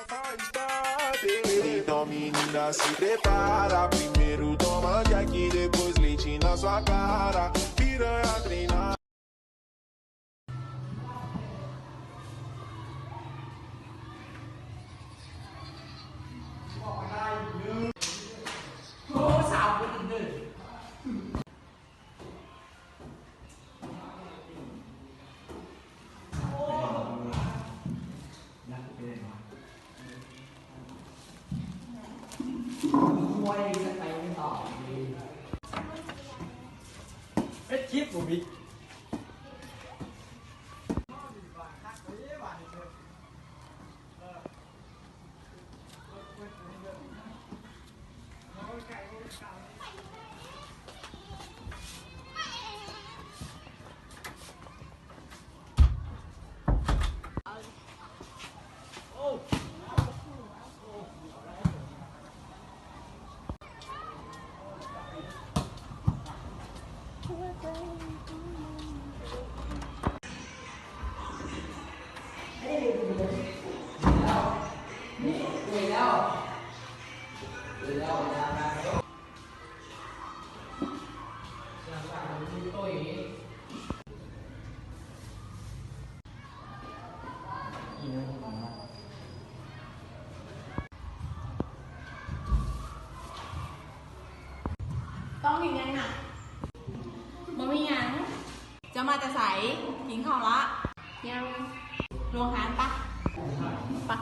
Faz parte. Então, menina, se prepara. Primeiro toma Jack, depois leite na sua cara. Piranha treina. ເຮັດຄລິບບໍ່ມີ. ຕ້ອງເຮັດຫຍັງນະ? ບໍ່ມີຫຍັງ. ເຈົ້າມາແຕ່ໃສ? ກິນເຂົ້າລະ? ຍັງ. ລົງຮ້ານປະ. ປະ.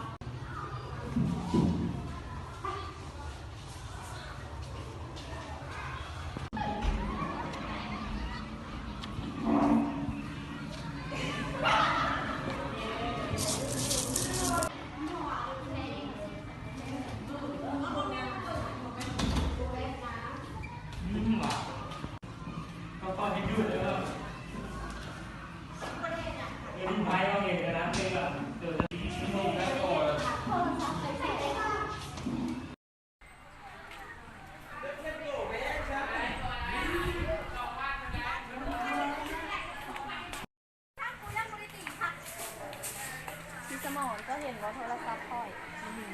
ຊິສະໝອນ ເຈົ້າເຫັນບໍ່ໂທລະສັບຂ້ອຍ? ບໍ່ເຫັນ.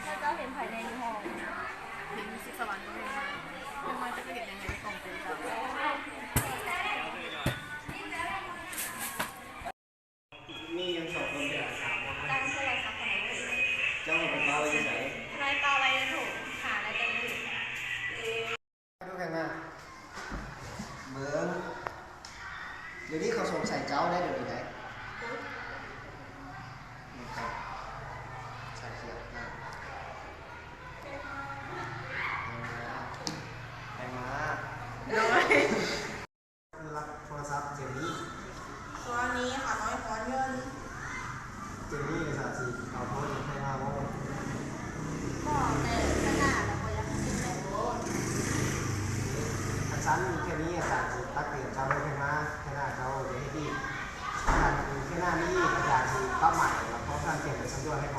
ແລ້ວເຈົ້າເຫັນໃຜແດ່ຢູ່ຫ້ອງ? ເຫັນມີຊິດສະຫວັນກັບເຫັນມາ. ເຫັນມາ ເຈົ້າກໍເຫັນຫຍັງໃນກອງເຕັມຕາ? ມີຫຍັງສອງຄົນເປັນອາສາບໍ່? ຈຳໂທລະສັບຂອງເຮົາໄດ້. ເຈົ້າເອົາໄປປະໄວ້ຢູ່ໃສ? ໄວ້ປະໄວ້ໃນຖົງ ຫາໄດ້ແຕ່ມື້. ເບິ່ງ ດຽວນີ້ເຂົາສົງໄສເຈົ້າໄດ໋ ດຽວນີ້ໄດ໋. ໃສ່ເສື້ອ ມາ ໄປມາ ໂດຍ. ລັກໂທລະສັບເຈນນີ້. ຊ່ວງນີ້ຂ້ານ້ອຍຮ້ອນເງິນ. ເຈນນີ້ ອາຈານຊິເອົາໂທລະສັບໃຫ້ເຮົາ. ບໍ່ ແຕ່ຂ້າງໜ້າລະບໍ່ຢາກໃຫ້ເປັນແບບນັ້ນ. ຄັນຊັ້ນ ແຄ່ນີ້ອາຈານຊິຕັກເຕືອນເຈົ້າໄດ້ ຂ້າງໜ້າ ຂ້າງໜ້າເຈົ້າຢ່າເຮັດອີກ. ຄັນຂ້າງໜ້າມີອີກ ອາຈານຊິປັບໃໝ ແລ້ວພວກທ່ານກຽມໄປສຳຫຼວດໃຫ້ເຂົາ.